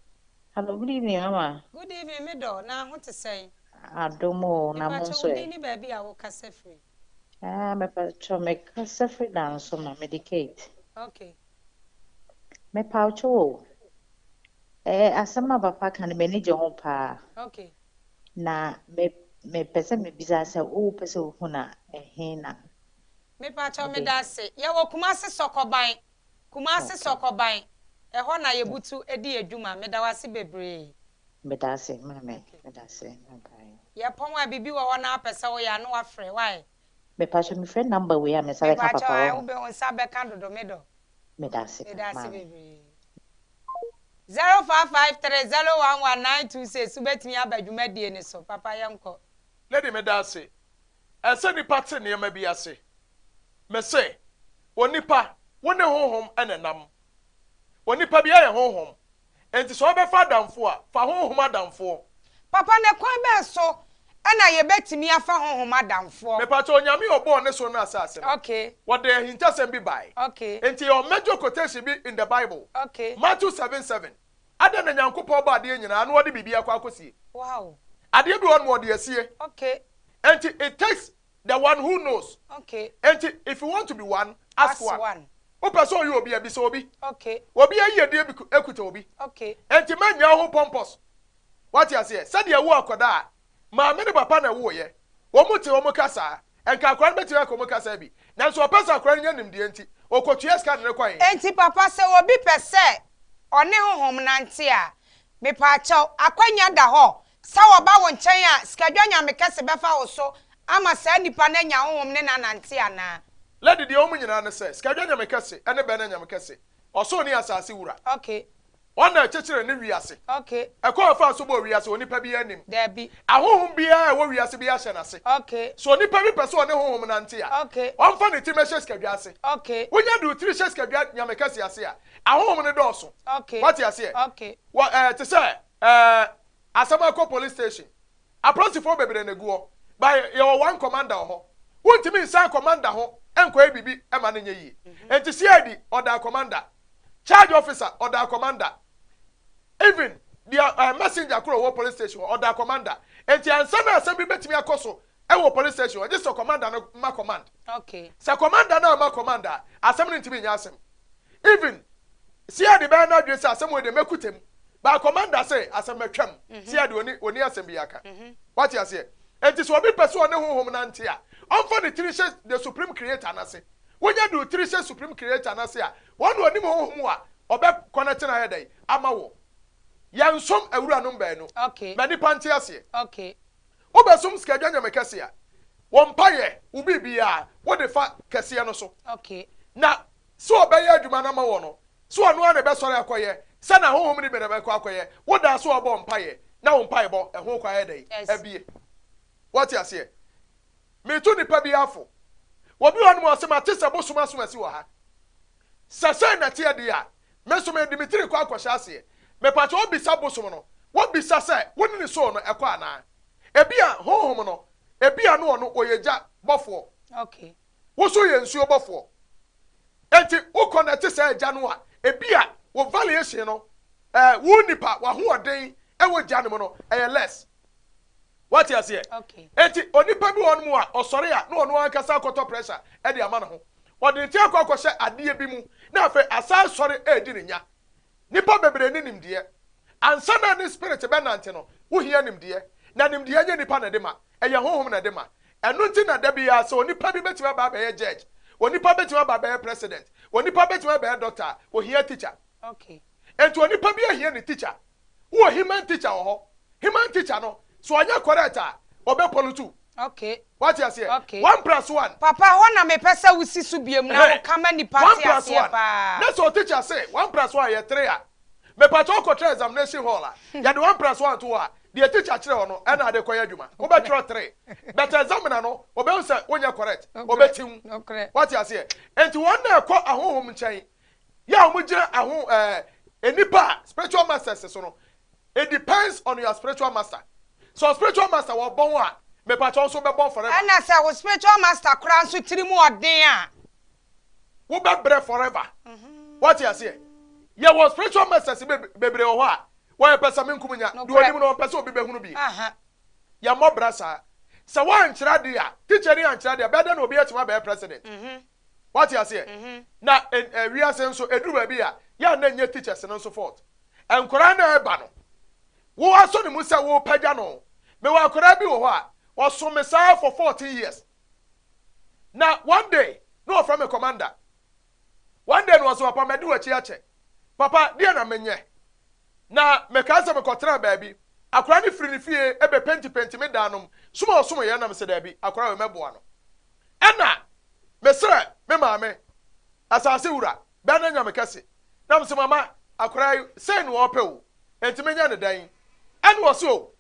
Hello, good evening, Mama. Good evening, me dɔ. Na ho te sɛn? Adom o, na mo Mepakyɛ nso wo ɛ. din ne baabi a wokasa firi. Ah, mepakyɛ mekasa firi Danso ma mede Kate. Mepakyɛ o. Eh, asɛm a papa ka no m'ani gye ho paa. Na me mepɛ sɛ mebisa sɛ wopɛ sɛ wohu na ɛhe na Mepakyɛ wode. Meda ase. Yɛwɔ Kumase Sɔkɔban. Kumase Sɔkɔban. Ɛhɔ na yɛbutu di adwuma. Meda wo ase bebree. Meda ase, maame. Meda ase. Bye bye. Yɛpɔn a biribi wɔ hɔ na apɛ sɛ woyɛ a na wafrɛ. Why? Mepakyɛ mefrɛ number wei a me nsa bɛka Mepakyɛ papa a wɔ ho. wobɛ wo nsa bɛka dodo me dɔ. Meda ase Meda ase maame. bebree. 0553011926 wobɛtumi aba dwumadie ne so. Papa, yɛnkɔ. Lady, meda ase. Ɛsɛ nipa te nneɛma bi ase. Mese, onipa, wo ne honhom ɛna nam. Onipa bi ayɛ honhom. Enti sɛ ɔbɛfa adamfo a, fa honhom adamfoɔ. Papa, ne kwan bɛɛ so ɛna yɛbɛtumi afa honhom adamfoɔ? Mepakyɛ, Onyame a ɔbɔɔ ne so no asase no, wɔde ahintasɛm bi bae. Enti yɛwɔ major quotation bi in the Bible. Matthew 7:7. Adɛn na Nyankopɔn bɔ adeɛ nyinaa na wɔde biribi akɔ akɔsie? Adeɛ bi wɔ hɔ no wɔde asie. Enti it takes the one who knows. Enti if you want to be one, ask Ask one. one. Wopɛ sɛ ɔyɛ obi a, bisa obi. Obi ayiedie bi ekuta obi. Enti mɛnya ho pɔmpɔs. Wate aseɛ? Sɛdeɛ ɛwo akɔda a, maame ne papa na ɛwoyɛ. Wɔn mo te wɔn kasa. Nka akwadaa no bɛtumi akɔ wɔn kasa bi. Nanso ɔpɛ sɛ akwadaa no nya nimdeɛ nti, ɔkɔtua sika de ne kɔ he. Enti papa, sɛ obi pɛ sɛ ɔne honhom nante a, mepaakyɛw, akwanya da hɔ sɛ wɔba wo nkyɛn a, Sikadwa Nyame Kɛse bɛfa wo so ama saa nipa no anya honhom ne nanante anaa? Lady, deɛ wɔn nyinaa ne sɛ, Sikadwa Nyame Kɛse ne bɛn Nyame Kɛse, ɔsoro ne asase wura. Wɔn na ɛkyekyere ne wiase. Ɛkɔ afa so bɔ wiase, onipa bi anim. Dabi. Ahonhom biara a ɛwɔ wiase bi ahyɛ n'ase. So onipa bi pɛ sɛ ɔne honhom nante a, ɔmfa ne ti mɛhyɛ sikadwa ase. Wonya de wo tiri hyɛ Sikadwa Nyame Kɛse ase a, ahonhom no dɔɔso. Wate aseɛ? Wɔ te sɛ asɛm akɔ police station. Apolisifoɔ bebree na egu hɔ. Ba yɛwɔ one commander wɔ hɔ. Wontumi nsan commander ho nkɔyɛ biribi ma no nyɛ yie. Enti CID ɔda commander. Charge officer ɔda commander. Even deɛ messenger koro wɔ police station hɔ ɔda commander. Enti ansa na asɛm bi bɛtumi akɔ so ɛwɔ police station hɔ, gye sɛ commander no ma command. Sɛ commander no ama command a, asɛm no ntumi nyɛ asɛm. Even CID bɛyɛ n'adwene sɛ asɛm wɔ deɛ mɛkuta mu. Ba commander sɛ asɛm bɛtwam. CID oni asɛm bi aka. Wate aseɛ? Enti sɛ obi pɛ sɛ ɔne honhom nante a, ɔmfa ne tiri hyɛ the supreme creator n'ase. Wonya de wo tiri hyɛ supreme creator n'ase a, wɔn na onim honhom a ɔbɛ connect na ayɛ dɛn ama wɔ. Yɛnsom awuranom baanu. Ma nipa nte aseɛ. Wobɛsom Sikadwa Nyame Kɛse a, wɔ mpayɛ, wo biribiara, wode fa kɛseɛ no so. Na sɛ ɔbɛyɛ adwuma no ama wɔ no, sɛ ɔno ara na ɛbɛsɔre akɔyɛ, sɛ n'ahonhom no bi na ɛbɛkɔ akɔyɛ, wodaa so a ɔbɔ mpayɛ, na wo mpaebɔ, ɛho kwan ayɛ dɛn? Abie. Woate aseɛ? Meto nipa bi afo. Obi wɔ hɔnom a ɔse, mate sɛ bosom asom asi wɔ ha. Sɛ sɛn na ɛteɛ deɛ a, me nso mede me tiri kɔ akɔhyɛ aseɛ. Mepakyɛ wobisa bosom no, wobisa sɛ wo ne ne soul no ɛkɔ anaa? Ebi a honhom no, ebi a no ɔno ɔyɛ gya bɔfoɔ. Wo nso yɛ nsuo bɔfoɔ. Enti wo connect saa gya no a, ebi a wo variation no, wo nipa, w'ahoɔden ɛwɔ gya no mu no, ɛyɛ less. Wate aseɛ? Enti onipa bi wɔ hɔnom a ɔsɔre a na ɔno ankasa akɔtɔ pressure ɛde ama ne ho. Ɔde ne ti akɔ akɔhyɛ adeɛ bi mu na afei asan sɔre ɛredi ne nya. Nipa bebree ne nimdeɛ. Ansa na ne spirit bɛnante no, wohia nimdeɛ. Na nimdeɛ nyɛ nipa na ɛde ma, ɛyɛ honhom na ɛde ma. Ɛno nti na da biara sɛ onipa bi bɛtumi aba abɛyɛ judge, onipa bɛtumi aba abɛyɛ president, onipa bɛtumi abɛyɛ doctor a, ohia teacher. Enti onipa bi ahia ne teacher. Wowɔ human teacher wɔ hɔ. Human teacher no, sɛ ɔnyɛ correct a, ɔbɛ pollute wo. Okay. Wate aseɛ? Okay. One plus one. Papa, hɔ na mepɛ sɛ wosi so biom na woka ma nipa One te plus aseɛ one. paa. Na sɛ o teacher se one plus one yɛ three a, mepakyɛ wokɔtra examination hall a, yɛde one plus one to hɔ a, deɛ teacher kyerɛ hɔ no ɛna ade kɔyɛ adwuma. Wobɛtwerɛ three. But examiner no, ɔbɛhu sɛ wonyɛ correct. Ɔbɛtiw. Nokorɛ. Wate aseɛ? Enti wɔn na ɛkɔ ahonhom nkyɛn, yɛ a wɔgyina aho ɛɛ nnipa a spiritual masters so no, it depends on your spiritual master. Sɛ o spiritual master wɔbɔn a, mepakyɛ wo nso wobɛbɔn forever. Ɛna sɛ wo spiritual master koraa nso tiri mu ɔden a. Wobɛbrɛ forever. Wate aseɛ? Yɛwɔ spiritual masters bebree wɔ hɔ a, wɔyɛ pɛ sɛ menkum nya. Deɛ Nokorɛ. ɔnim no, ɔmpɛ sɛ obi bɛhunu bi. Aha. Yɛmmɔ bra saa. Sɛ woankyerɛ adeɛ a, teacher ni ankyerɛ adeɛ a, bɛyɛ dɛn na obi atumi abɛyɛ president? Wate aseɛ? Na wiase nso, ɛduru baabi a, yɛ a na nyɛ teachers no nso fault. Nkwaraa na ɛba no, wo asɔ ne mu sɛ wopagya no. Mewɔ akwaraa bi wɔ hɔ a, ɔsom me saa for 14 years. Na one day, na ɔfrɛ me commander. One day na ɔsɛ, "Papa, madi w'akyi akyɛ. Papa, deɛ na menyɛ?" Na mekae sɛ mekɔtena baabi. Akwaraa no firi ne fie ebe penti penti me dan nom. Som a ɔsom yɛ nam sɛ daabi, akwaraa wei mɛboa no. Ɛna mesrɛ me maame, asase wura, bɛn na nyame kɛse. Na mesɛ, "Mama, akwaraa yi sei na ɔpɛ o, enti menyɛ ne dan?" Ɛna ɔse o,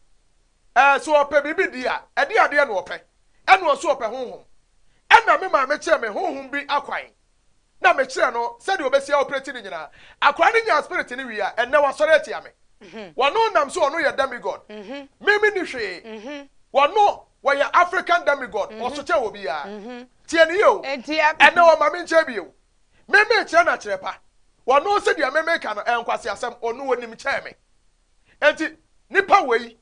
sɛ ɔpɛ biribi di a, ɛde adeɛ na ɔpɛ. Ɛna ɔse ɔpɛ honhom. Ɛna me maame kyerɛ me honhom bi akwan. Na mekyerɛ no sɛdeɛ ɔbɛsi operate ne nyinaa. Akwaraa no nya spirit no wie a, ɛnnɛ wasɔre atia me. Wɔno nam so ɔno yɛ demigod. Me me ni hwee. Wɔno wɔyɛ African demigod. Ɔso kyɛ wɔ biara. Tie ne yie o. Enti Ɛnnɛ wɔma me nkyɛn bio. Me me kyerɛ no akyerɛ pa. Wɔno sɛ deɛ me meka no ɛnkwasi asɛm. Ɔno onim kyɛn me. Enti nipa wei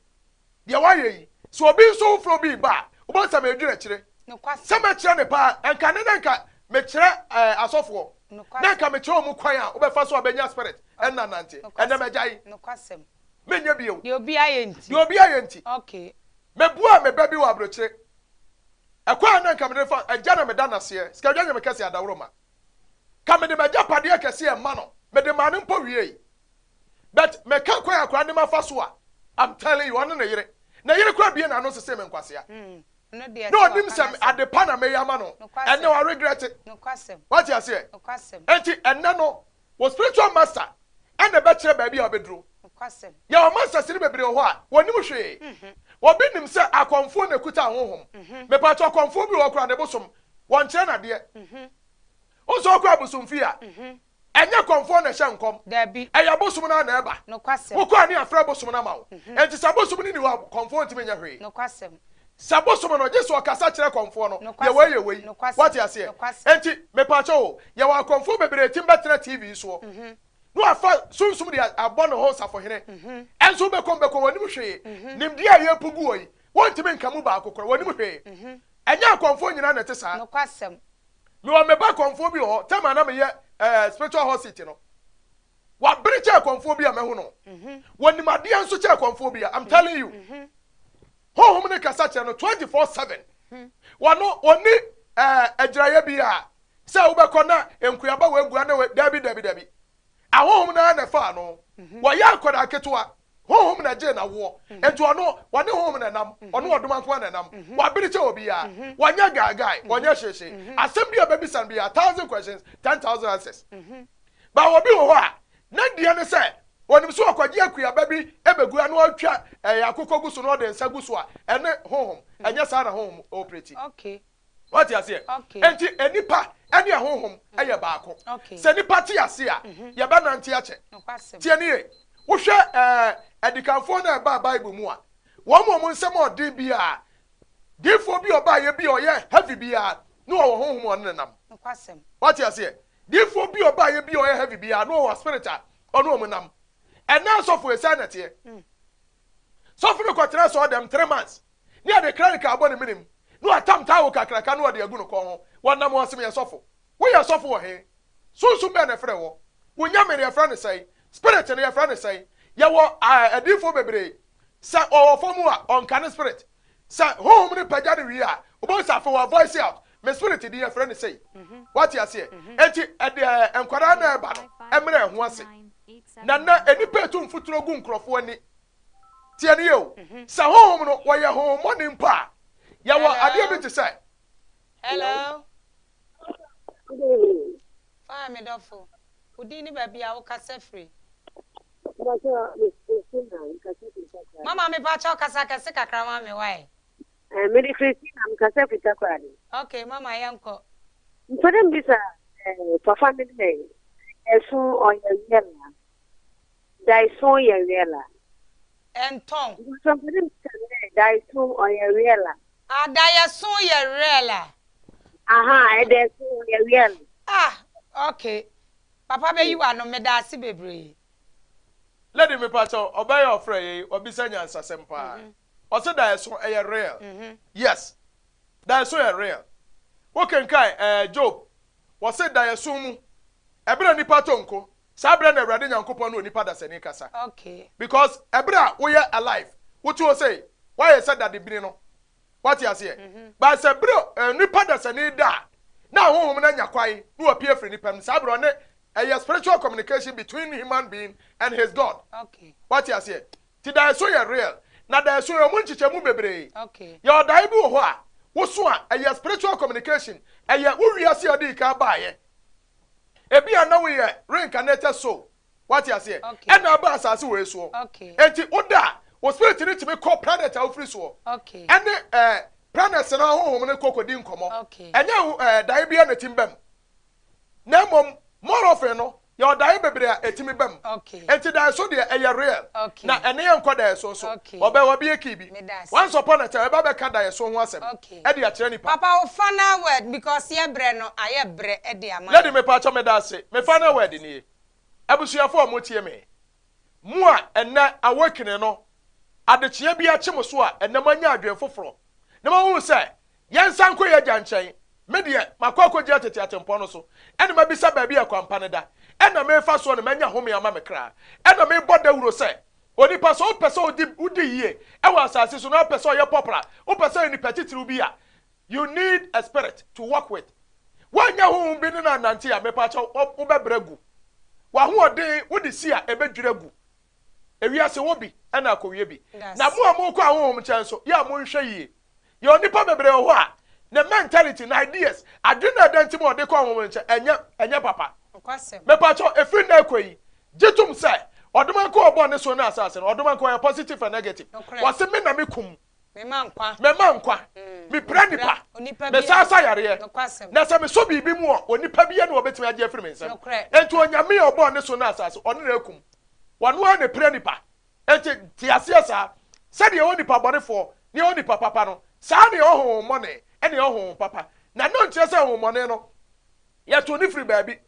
deɛ wayɛ yi, sɛ obi nso foforɔ bi ba a, wobɛhu sɛ medwene akyire. Nokwasɛm. Sɛ mɛkyerɛ ne paa, ɛnka ne na nka mekyerɛ asɔfoɔ. Na Nokwasɛm. nka mekyerɛ wɔn kwan a wobɛfa so a bɛnya spirit ɛnna nante. Ɛnnɛ mɛgyae. Nokwasɛm. Menyɛ bio. Deɛ obi ayɛ nti. Deɛ obi ayɛ nti. Okay. Mebua me ba bi wɔ aburokyire. Ɛkwan a na nka mede fa agya na meda n'aseɛ. Sikadwa nyɛ me kɛse adaworo ma. Ka mede m'agyapadeɛ kɛseɛ mma no. Mede maa no mpo wiei. But meka kwan akwaraa ne ma fa so a, I'm telling you, ɔne ne yere. Ne yere kora bie n'ano sese me nkwasea. Ɛno deɛ Na sɛ ɔnim waka sɛ n'asɛm. ade pa na meyɛ ama no. Nokwasɛm. Ɛnɛ wa regret it. Nokwasɛm. Wate aseɛ? Nokwasɛm. Enti ɛnɛ no, wɔ spiritual master ɛna ɛbɛkyerɛ baabi a ɔbɛduru. Nokwasɛm. Yɛwɔ masters no bebree wɔ hɔ a, wɔnim hwee. Obi nim sɛ akɔmfoɔ na ekuta honhom. Mepatɔ akɔmfoɔ bi wɔ hɔ koraa ne bosom, wɔnkyerɛ n'adeɛ. Wosɔ ɔkɔ abosomfie a, ɛnyɛ kɔmfoɔ na ɛhyɛ nkɔm. Dabi. Ɛyɛ bosom no na ɛba. Nokwasɛm. Wokɔ a ne afrɛ bosom no ama wo. Enti sɛ bosom no ni hɔ a, kɔmfoɔ ntumi nyɛ hwee. Nokwasɛm. Sɛ bosom no, gye sɛ ɔkasa kyerɛ kɔmfoɔ no, Nokwasɛm. yɛ wei, yɛ wei. Nokwasɛm. Wate aseɛ? Nokwasɛm. Enti mepatɔ o, yɛwɔ akɔmfoɔ bebree tim bɛtena TV soɔ. Na wafa sunsum de abɔ ne ho safohene. Ɛnso wobɛkɔm bɛkɔ wɔnim hwee. Nimdeɛ a yɛpu gu hɔ yi, wɔntumi nka mu baako koraa, wɔnim hwee. Ɛnyɛ akɔmfoɔ nyinaa na ɛte saa. Nokwasɛm. Mewɔ me ba kɔmfoɔ bi wɔ hɔ, tɛm a na meyɛ spiritual hot seat no. Wabere kyɛ kɔmfoɔ bi a mahu no. Wɔnim adeɛ nso kyɛ kɔmfoɔ bi a, I'm telling you. Honhom ne kasa kyerɛ no 24/7. Wɔno wɔni agyiraeɛ bi a sɛ wobɛkɔ na nkuaba wɔ agua ne wɔ dabi dabi dabi. Ahonhom no ara na ɛfaa no. Wɔyɛ akwadaa ketewa. Honhom na gye n'awoɔ. Nti ɔno wɔne honhom na ɛnam. Ɔno ɔdoma nko ara na ɛnam. Wabere kyɛ obiara. Wɔnyɛ gaagae. Wɔnyɛ hyeehye. Asɛm bi a bɛbisa no biara, 1,000 questions, 10,000 answers. Ba obi wɔ hɔ a, ne deɛ ne sɛ onim sɛ ɔkɔgye akuaba bi ebegu na ɔtwa ɛyɛ akokɔ gu so na ɔde nsa gu so a, ɛne honhom. Ɛnyɛ saa na honhom operate. Okay. Wate aseɛ? Okay. Enti enipa ɛne ɛhonhom ɛyɛ baako. Okay. Sɛ nipa te ase a, yɛbɛnante akyɛ. Nokwasɛm. Tie ne ye. Wohwɛ adikanfoɔ na ɛbaa Bible mu a, wɔn mu wɔn nsɛm a ɔden bi a, diifoɔ bi a ɔbaayɛ bi a ɔyɛ heavy bi a, na ɔwɔ honhom a ɔne ne nam. Nokwasɛm. Wate aseɛ? Diifoɔ bi a ɔbaayɛ bi a ɔyɛ heavy bi a, na ɔwɔ spirit a ɔne wɔn nam. Ɛnna asɔfo esan na teɛ. Sɔfo no kɔtena sɔɔ dɛm 3 months. Ne yɛde clerical abɔ ne menim. Na watam towel kakraka na ɔde agu no kɔn ho. Wɔnam wɔn asɛm yɛ sɔfo. Woyɛ sɔfo wɔ he? Sunsum bɛn na ɛfrɛ wɔ? Wo nyame no yɛfrɛ no sɛn? Spirit no yɛfrɛ no sɛn? Yɛwɔ adiifoɔ bebree. Sɛ ɔwɔ fam a, ɔnka ne spirit. Sɛ honhom no pagya no wie a, wobɛhu sɛ afei wɔ voice out. Me spirit di yɛfrɛ no sei. Wate aseɛ? Enti ɛde nkwadaa na ɛba no, ɛmmerɛ ɛho ase. Na nnɛ nnipa etu mfuturo gu nkurɔfoɔ ani. Tie ne yie o. Sɛ honhom no wɔyɛ honhommɔne mpo a, Yɛwɔ adeɛ bi te sɛ. Hello. Fine, me dɔfo. Wo din ne baabi a wokasa firi. Mama me pa kyɛw kasa kɛse kakra ma me wae. Eh, me de Christina, me kasa firi Takoradi. Okay, mama yɛnkɔ. Mpɛ dɛ mbisa eh, papa no dɛ, ɛso ɔyɛ real a? Daeso yɛ real a? Ɛntɔn. Mpɛ dɛ mbisa no dɛ, daeso ɔyɛ real a? Ah, daeɛso yɛ real a? Aha, ɛdaeso ɔyɛ real. Ah, okay. Papa bɛyi w'ano, meda ase bebree. Lady mepakyɛw, ɔbaa yi a ɔfrɛ yɛ yi, wabisa nyansasɛm paa. Ɔse daeɛso ɛyɛ real. Yes, daeɛso yɛ real. Wo kenkan ɛɛ Job, wɔse daeɛso mu, ɛberɛ a nipa tɔ nko, saa berɛ na Awurade Nyankopɔn ne onipa dasani kasa. Because ɛberɛ a woyɛ alive, wote hɔ sei, woayɛ sɛ dadebini no. Wate aseɛ? But sɛ berɛ a nipa dasani da a, na ahonhom no anya kwan na wapue afiri nipa mu, saa berɛ ɔne, ɛyɛ spiritual communication between human being and his God. Wate aseɛ? Nti daeɛso yɛ real. Na daeɛso yɛ ɔmo nkyekyɛmu bebree. Yɛwɔ daeɛ bi wɔ hɔ a, woso a, ɛyɛ spiritual communication. Ɛyɛ wo wiase a ɔdii kan baeɛ. Ebia na woyɛ reincarnated soul. Wate aseɛ? Ɛna aba asase wei soɔ. Enti woda a, wo spirit no tumi kɔ planet a wofiri soɔ. Ɛne ɛɛ planets no ahonhom no kɔ kɔdi nkɔmmɔ. Ɛnyɛ ɛɛ daeɛ biara na ɛtumi ba mu. Na mmom, more often no, yɛwɔ daeɛ bebree a ɛtumi ba mu. Enti daeɛso deɛ, ɛyɛ real. Na ɛne yɛn nkɔ daeɛso nso. Ɔbɛ, wabue key bi. Once upon a time, yɛba bɛka daeɛso ho asɛm de akyerɛ nipa. Papa wo final word because yɛ brɛ no ayɛ brɛ de ama Lady yɛn. mepaakyɛw meda ase. Me final word nie. Abusuafo a motie me, mo a ɛnnɛ awakening no adekyeɛ bi akye mo so a ɛnnɛ moanya adwene foforɔ na moahunu sɛ Yɛnsan nkɔ yɛn agya nkyɛn. Me deɛ, makɔ akɔgyina tete atempɔn no so, ɛna mabisa baabi a kwan pa no da, ɛna merefa soɔ na manya home ama me kra. Ɛna merebɔ dawuro sɛ, Onipa, sɛ wopɛ sɛ wodi wodi yie wɔ asase so na wopɛ sɛ ɔyɛ popular, wopɛ sɛ ɔyɛ nipa titiriw bi a, you need a spirit to work with. Woannya honhom bi ne no annante a, mepakyɛw, wobɛbrɛ agu. W'ahoɔden wode si a, ɛbɛdwiri agu. Ewiase wɔ bi na akowie bi. Na mo a mokɔ ahonhom nkyɛn nso, yɛ a monhwɛ yie. Yɛwɔ nnipa bebree wɔ hɔ a, ne mentality, ne ideas, adwene a ɛda nti mu a ɔde kɔ ahonhom nkyɛn, ɛnyɛ, ɛnyɛ papa. Mepakyɛw, ɛfiri nnɛ rekɔ yi, gye tom sɛ, Ɔdomankɔ a ɔbɔɔ ne soro ne asase no, Ɔdomankɔ ɔyɛ positive and negative. Ɔse, Me na mekum. Mema nkwa. Mema nkwa. Mepira nnipa. Mesan sa yareɛ. Na sɛ mesɔ biribi mu a, onipa biara nni hɔ a ɔbɛtumi agye afiri me nsam. Enti Onyame a ɔbɔɔ ne soro ne asase, ɔno na akum. Ɔno ara na epira nnipa. Enti te aseɛ saa. Sɛdeɛ ɛwɔ nipa bɔnefoɔ ne ɛwɔ nipa papa no, saa ara na ɛwɔ honhommɔne ne ɛwɔ honhom papa. Na ɛno nkyerɛ sɛ honhommɔne no, yɛtoo no firi baabi.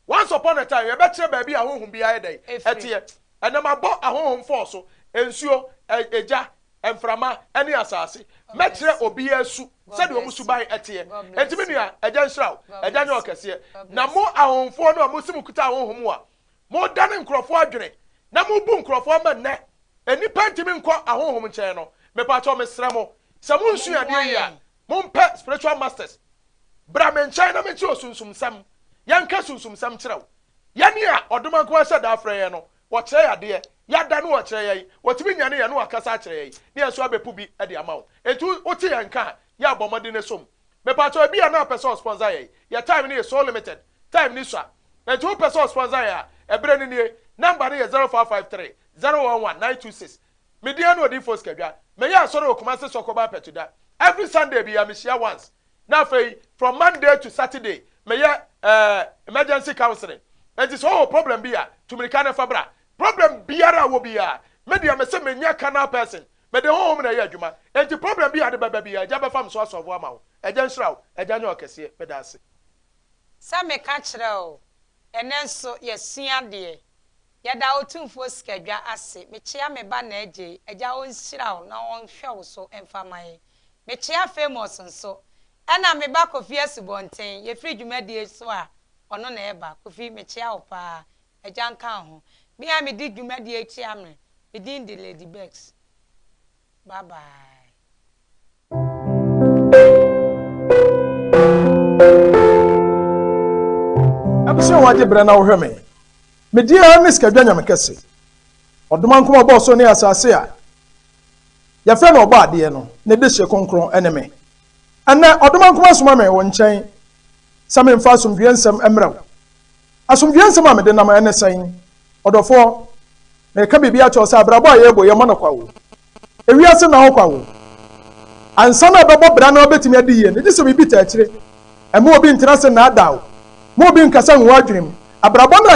Once upon a time, yɛbɛkyerɛ baabi a honhom biara yɛ dɛn? Ɛteɛ. Ɛnnɛ mabɔ ahonhom fɔɔ so, nsuo, egya, mframa, ne asase. Mɛkyerɛ obiara su sɛdeɛ wɔn suban teɛ. Enti me nua, Agya nhyira wo. Agya nyɛ ɔkɛseɛ. Na mo ahonhomfoɔ no a mose mokuta ahonhom a, modane nkurɔfoɔ adwene na mobu nkurɔfoɔ ama nnɛ nnipa ntumi nkɔ ahonhom nkyɛn no, mepakyɛw mesrɛ mo, sɛ monsua adeɛ yie a, mompɛ spiritual masters. Bra me nkyɛn na menkyerɛ wo sunsumsɛm. Yɛnka sunsumsɛm nkyerɛ wo. Yɛne a Ɔdomankoma hyɛ da frɛ yɛn no, wɔkyerɛ yɛn adeɛ. Yɛada no wɔkyerɛ yɛn. Wɔtumi nyane yɛn na wɔakasa akyerɛ yɛn, na yɛn nso abɛpu bi de ama wo. Enti wote yɛn nka a, yɛ a bɔ mmɔden na som. Mepakyɛw ebia na wopɛ sɛ ɔsponsor yɛn. Yɛ time no yɛ so limited. Time no sua. Enti wopɛ sɛ ɔsponsor yɛn a, ɛberɛ no nie. Number no yɛ 0553 011 926. Me din ne Odiyifoɔ Sikadwa. Meyɛ asɔre wɔ Kumasi Sɔkɔba Apɛtuda. Every Sunday biara mehyia once. Na afei from Monday to Saturday meyɛ eh, emergency counseling. Enti sɛ wowɔ problem bi a, tu mirika na fa bra. Problem biara a wowɔ biara, me deɛ mese menyɛ carnal person. Mede honhom na ɛyɛ adwuma. Enti problem bi a ade bɛba biara, Agya bɛfa me so asɔlvo ama wo. Agya nhyira wo. Agya nyɛ ɔkɛseɛ. Meda ase. Sɛ meka kyerɛ wo, ɛnnɛ nso yɛasua adeɛ. Yɛda Otumfoɔ Sikadwa ase. Mekyea me ba Naagyei. Agya ɔnhyira wo na ɔnhwɛ wo so mfa ma yɛn. Mekyea Famous nso. Ɛna me ba Kofi Asubɔnten, yɛfiri dwumadie so a, ɔno na ɛreba. Kofi, mekyea wo paa. Agya nka wo ho. Me a medi dwumadie yi kyea me, me din de Lady Becks. Bye bye. Abusua wagye berɛ na wohwɛ me. Me din ara ne Sikadwa Nyame Kɛse. Ɔdomankoma ɔbɔɔ soro ne asase a. Yɛfrɛ no Ɔbɔadeɛ no, ne dehye kronkron ne me. Ɛnnɛ, Ɔdomankoma soma me wo nkyɛn sɛ memfa asomdwoeɛ nsɛm mmrɛ wo. Asomdwoeɛ nsɛm a mede nam ne sɛn? Ɔdɔfoɔ, mereka biribi akyerɛ wo sɛ abrabɔ a yɛrebɔ yi, yɛmmɔ no kwa o. Ewiase nna hɔ kwa o. Ansa na ɛbɛbɔ bra na wobɛtumi adi yie no, gye sɛ biribi taa akyire. Mma obi ntena ase nnaadaa wo. Mma obi nkasa ngu w'adwenem. Abrabɔ no a.